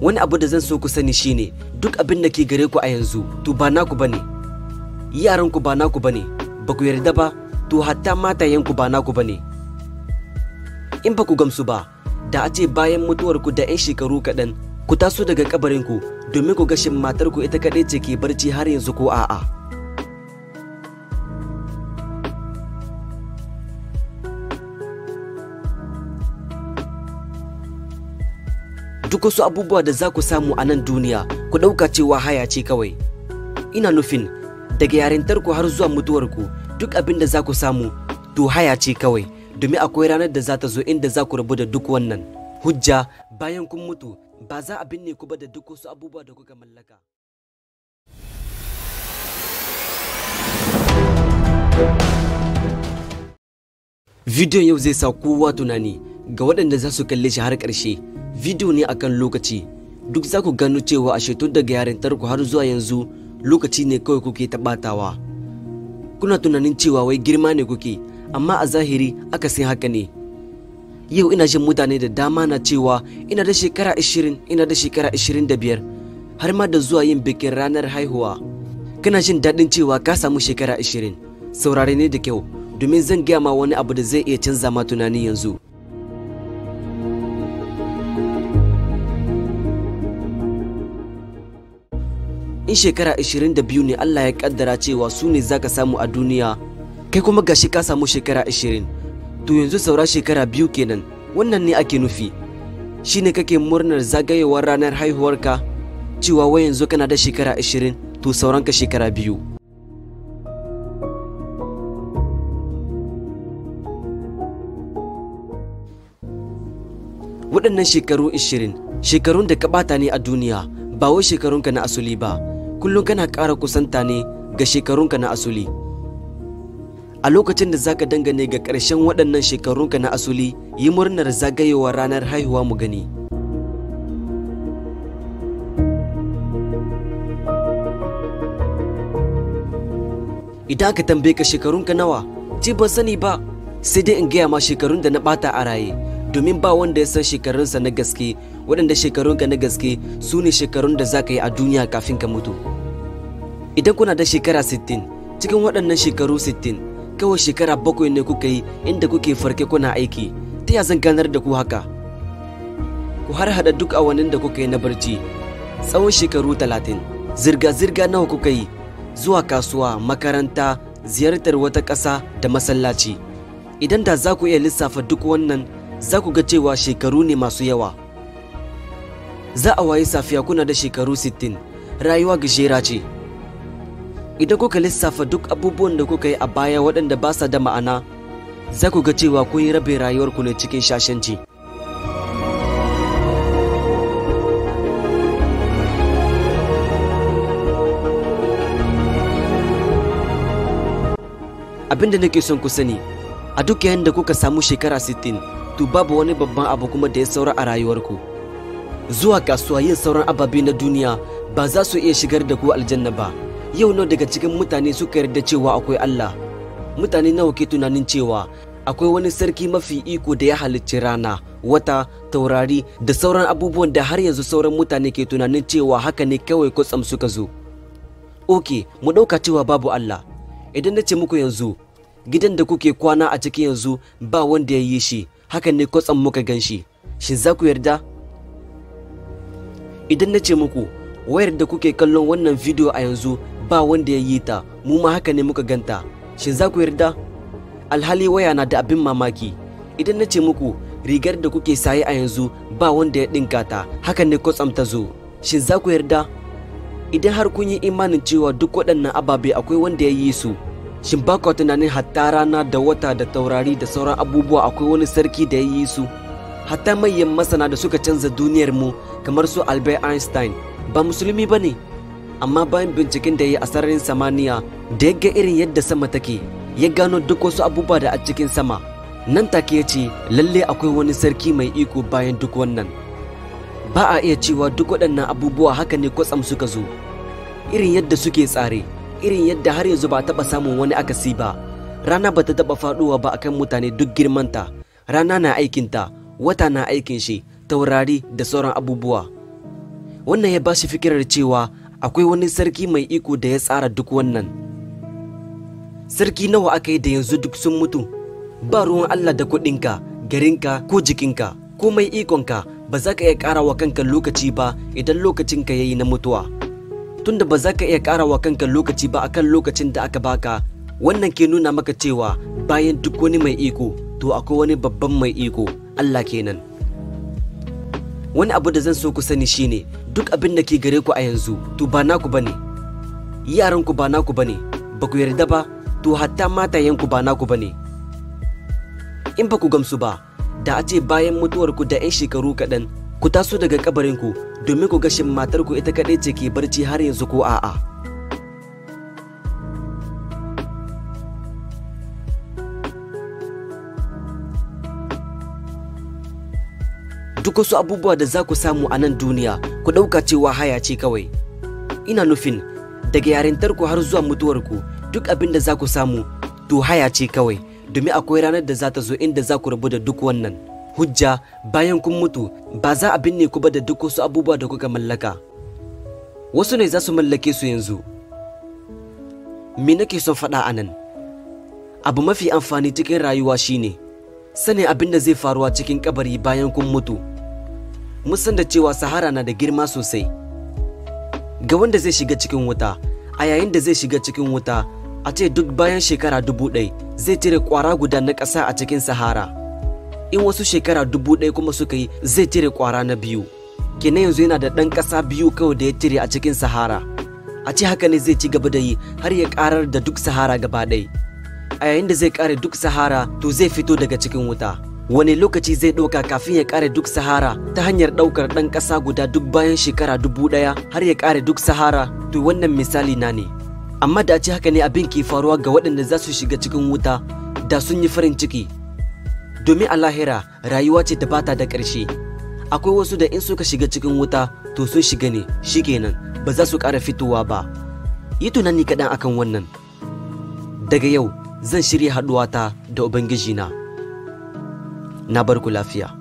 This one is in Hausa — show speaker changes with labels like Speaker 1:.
Speaker 1: Wani abu da zan so ku sani shine duk abin da ke gare ku a yanzu to ba naku bane. Yaranku ba naku bane, ba ku yarda ba, to hatta matayenku ba naku bane. In ba ku gamsu ba, da a ce bayan mutuwarku da 'yan shekaru kaɗan, ku taso daga kabarinku domin ku ga shin matarku ita kaɗai ce ke barci har yanzu ko a'a. Duk wasu abubuwa da za ku samu a nan duniya, ku ɗauka cewa haya ce kawai. Ina nufin, daga yarintarku har zuwa mutuwarku, duk abin da za ku samu to haya ce kawai, domin akwai ranar da za ta zo inda za ku rabu da duk wannan. Hujja, bayan kun mutu, ba za a binne ku ba da duk wasu abubuwa da kuka mallaka. Bidiyon yau zai sa kowa tunani ga waɗanda za su kalle shi har ƙarshe. Bidiyo ne akan lokaci. Duk za ku gano cewa ashe tun daga yarintarku har zuwa yanzu lokaci ne kawai kuke ta ɓatawa. Kuna tunanin cewa wai girma ne kuke, amma a zahiri akasin haka ne. Yau ina jin mutane da dama na cewa ina da shekara 20, ina da shekara 25, har ma da zuwa yin bikin ranar haihuwa. Kana jin daɗin cewa ka samu shekara 20. Saurare ne da kyau, domin zan gaya ma wani abu da zai iya canza ma tunani yanzu. In shekara 22 ne Allah ya kaddara cewa su ne zaka samu a duniya, kai kuma gashi ka samu shekara 20, to yanzu saura shekara 2 kenan. Wannan ne ake nufi. Shine kake murnar zagayowar ranar haihuwarka cewa wai yanzu kana da shekara 20, to sauranka shekara 2. Waɗannan shekaru 20, shekarun da ka ɓata ne a duniya, ba wai shekarunka na asali ba. Kullum kana ƙara kusanta ne ga shekarunka na asali. A lokacin da zaka dangane ga ƙarshen waɗannan shekarunka na asali, yi murnar zagayowar ranar haihuwa mu gani. Idan aka tambaye ka shekarunka nawa, ce ban sani ba, sai dai in gaya ma shekarun da na ɓata a raye. Domin ba wanda ya san shekarunsa na gaske, waɗanda shekarunka na gaske su ne shekarun da za ka yi a duniya kafin ka mutu. Idan kuna da shekara 60, cikin waɗannan shekaru 60, kawai shekara 7 ne kuka yi inda kuke farke kuna aiki. Ta ya zan ganar da ku haka? Ku har haɗa duk awannin da kuka yi na barci, tsawon shekaru 30, zirga-zirga nawa kuka yi, zuwa kasuwa, makaranta, ziyartar wata ƙasa da masallaci. Idan da za ku iya lissafa duk wannan, za ku ga cewa shekaru ne masu yawa. Za a wayi safiya kuna da shekaru 60, rayuwa gajera ce. Idan kuka lissafa duk abubuwan da kuka yi a baya waɗanda ba sa da ma'ana, za ku ga cewa kun yi rabin rayuwarku ne cikin shashanci. Abin da nake son ku sani, a duk yayin da kuka samu shekara 60, to babu wani babban abu kuma da ya saura a rayuwarku. Zuwa kasuwa yin sauran ababe na duniya ba za su iya shigar da ku aljanna ba. Yau nawa daga cikin mutane suka yarda cewa akwai Allah? Mutane nawa ke tunanin cewa akwai wani sarki mafi iko da ya halicci rana, wata, taurari da sauran abubuwan da har yanzu sauran mutane ke tunanin cewa haka ne kawai kwatsam suka zo. Ok, mu ɗauka cewa babu Allah. Idan na ce muku yanzu, gidan da kuke kwana a ciki yanzu ba wanda ya yi shi, hakan ne kwatsam muka gan shi. Shin za ku yarda? Idan na ce muku, wayar da kuke kallon wannan bidiyo a yanzu ba wanda ya yi ta, mu ma haka ne muka ganta. Shin za ku yarda? Alhali waya na da abin mamaki. Idan na ce muku, rigar da kuke saye a yanzu ba wanda ya ɗinka ta, hakan ne kwatsam ta zo. Shin za ku yarda? Idan har kun yi imanin cewa duk waɗannan ababe akwai wanda ya yi su, shin ba ku tunanin hatta rana da wata da taurari da sauran abubuwa akwai wani sarki da ya yi su? Hatta manyan masana da suka canza duniyar mu kamar su Albert Einstein ba musulmi ba ne, amma bayan binciken da ya yi a sararin samaniya da ya ga irin yadda sama take, ya gano duk wasu abubuwa da a cikin sama. Nan take ya ce lalle akwai wani sarki mai iko bayan duk wannan. Ba a iya cewa duk waɗannan abubuwa haka ne kwatsam suka zo. Irin yadda suke tsare, irin yadda har yanzu ba taɓa samun wani akasi ba. Rana ba ta taɓa faɗuwa ba akan mutane duk girmanta. Rana na aikinta, wata na aikin shi, taurari da sauran abubuwa. Wannan ya ba shi fikirar cewa akwai wani sarki mai iko da ya tsara duk wannan. Sarki nawa aka yi da yanzu duk sun mutu? Ba ruwan Allah da kuɗinka, garinka ko jikinka, komai ikonka ba za ka iya ƙara wa kanka lokaci ba idan lokacinka ya yi na mutuwa. Tunda ba za ka iya ƙara wa kanka lokaci ba akan lokacin da aka baka, wannan ke nuna maka cewa bayan duk wani mai iko, to akwai wani babban mai iko, Allah kenan. Wani abu da zan so ku sani shine duk abin da ke gare ku a yanzu to ba naku bane. Yaranku ba naku bane, ba ku yarda ba, to hatta matayenku ba naku bane. In ba ku gamsu ba, da a ce bayan mutuwarku da 'yan shekaru kaɗan, ku taso daga kabarinku domin ku ga shin matarku ita kaɗai ce ke barci har yanzu ko a'a. Duk wasu abubuwa da za ku samu a nan duniya, ku ɗauka cewa haya ce kawai. Ina nufin, daga yarintarku har zuwa mutuwarku, duk abin da za ku samu, to haya ce kawai, domin akwai ranar da za ta zo inda za ku rabu da duk wannan. Hujja, bayan kun mutu, ba za a binne ku ba da duk wasu abubuwa da kuka mallaka. Wasu ne za su mallake su yanzu. Me nake son faɗa a nan? Abu mafi amfani cikin rayuwa shine sanin abin da zai faruwa cikin kabari bayan kun mutu. Mun san da cewa Sahara na da girma sosai. Ga wanda zai shiga cikin wuta, a yayin da zai shiga cikin wuta, a ce duk bayan shekara 1000 zai cire ƙwara guda na ƙasa a cikin Sahara. In wasu shekara 1000 kuma suka yi, zai cire ƙwara na biyu. Kenan yanzu yana da ɗan ƙasa biyu kawai da ya cire a cikin Sahara. A ce haka ne zai ci gaba da yi har ya ƙarar da duk Sahara gaba ɗaya. A yayin da zai ƙare duk Sahara, to zai fito daga cikin wuta. Wani lokaci zai ɗauka kafin ya ƙare duk Sahara ta hanyar ɗaukar ɗan ƙasa guda duk bayan shekara 1000 har ya ƙare duk Sahara, to wannan misali na ne. Amma da a ce haka ne abin ke faruwa ga waɗanda za su shiga cikin wuta, da sun yi farin ciki. Domin a lahira rayuwa ce da bata da ƙarshe. Akwai wasu da in suka shiga cikin wuta to sun shiga ne, shikenan, ba za su ƙara fitowa ba. Yi tunani kaɗan akan wannan. Daga yau zan shirya haɗuwata da Ubangijina. Na bar ku lafiya.